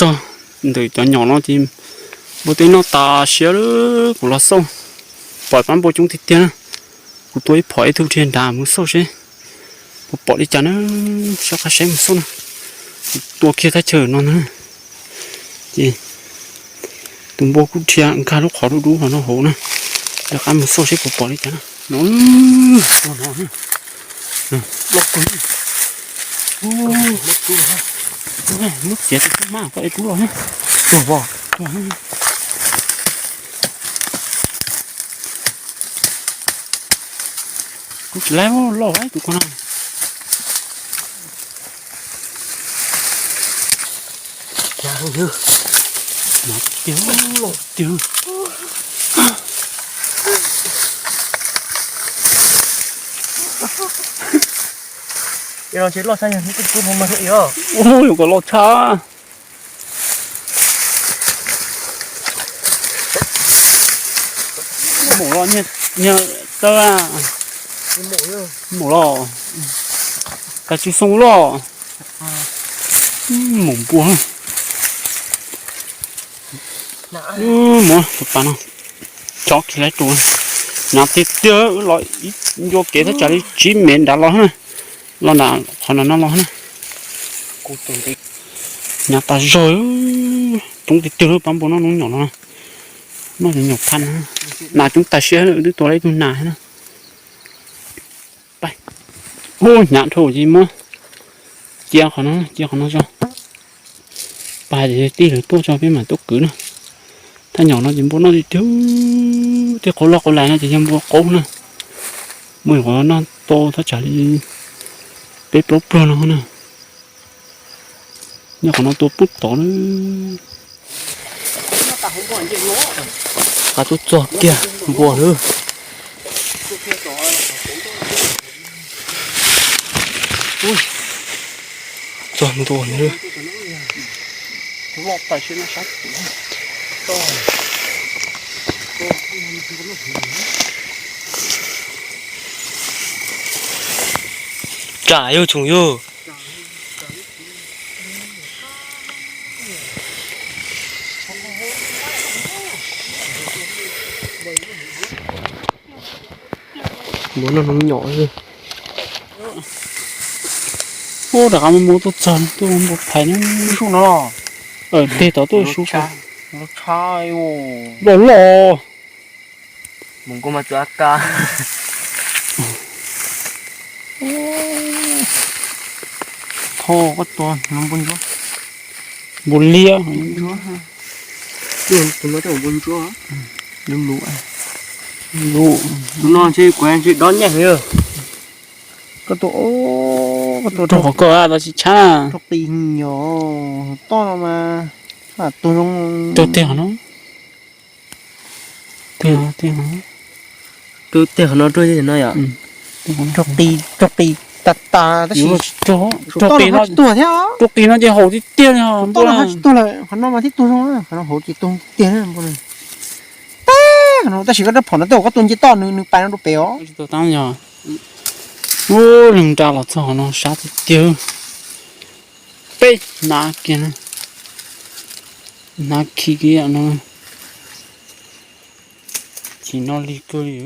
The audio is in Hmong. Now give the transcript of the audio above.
txog ntawm cov nyom no ces npua twb noj tas siav lawm, kuv los xauj pom pab npua coob tiag tiag na. Kuv tua ib phom ib tug dhia nrad mus xauj seb puas pom li cas na, soj qab saib mus xauj na. Kuv tua kiag thaj chaw no na, ces tus npua kuj dhia nkag lub qhov dub dub no hauv na. Rov qab mus xauj seb puas pom li cas na. No, no, no, muab txiav tus tub mab koj es tub los na. Kuv tsis laib loj tus ko no. Tiag, loj tiag. Ua, yog kom loj tshaj. Maum los niag tawb, maum los, tas tsis xoo los. Maum npua. Muab tus pas no tso kiag lawm tus. Hnyav tiag tiag, los ncua kev thaj tsam li tsib mev nrad los na. Los nram qhov nram no los na. Hnyav tas zog, coob tiag tiag lawm pab npua noj noob nyom no. Noj cov nyom phaj na. Nas coob tas siab, twb tua tau ib tug nas na. Hnyav dhau ces muab cia qhov no, cia qhov no tso. Pas ces tij lawv tuaj tso peb mam tuaj kwv na. Thaj nyom no ces npua noj tiag tiag, tej qauv loj qauv lais no ces yog npua qaub na. Muaj qhov noj tau thaj tsam li peb plaub pluag no na. Nyob qhov no tua pub tod na. Qab tuaj txog kiag npua lawm. Txog ntua lawm. Tsam yug tsoom yug. Npua noj noob nyom. Ub, rov qab mus tuaj txog tuaj npua phais na. Sub no los. Tej tod tuaj sub. Loj loj. Mus kuj mas txua ka. Tho koj tua no npua ntsuab. Npua liab. Tus no tej npua ntsuab. Lub lub. Tus no ntshe kuv ntshe dob nyaj li. Koj tua, koj tua rau qhov koj tsis tshab. Rau qis nyom toj no mas tuag zoo. Rau tiag no. Rau tiag qhov no rau no yom. Rau qis tas tas tab sis rau qis no tsis tuag thiab. Rau qis no ces haum tiag tiag li os. Toj no ho tsis tuag lawm, qhov no mas thiaj tuag zoo, qhov no hauv ces tuag tiag npua. Teb qhov no tab sis koj rab phom no tej zaum koj tua nce toj nws pais no rau pem os. Ub, neeg nra los txog qhov no sab tiag tiag. Peb hnav kiag, hnav khi kiag no. Chim no lig kawg li.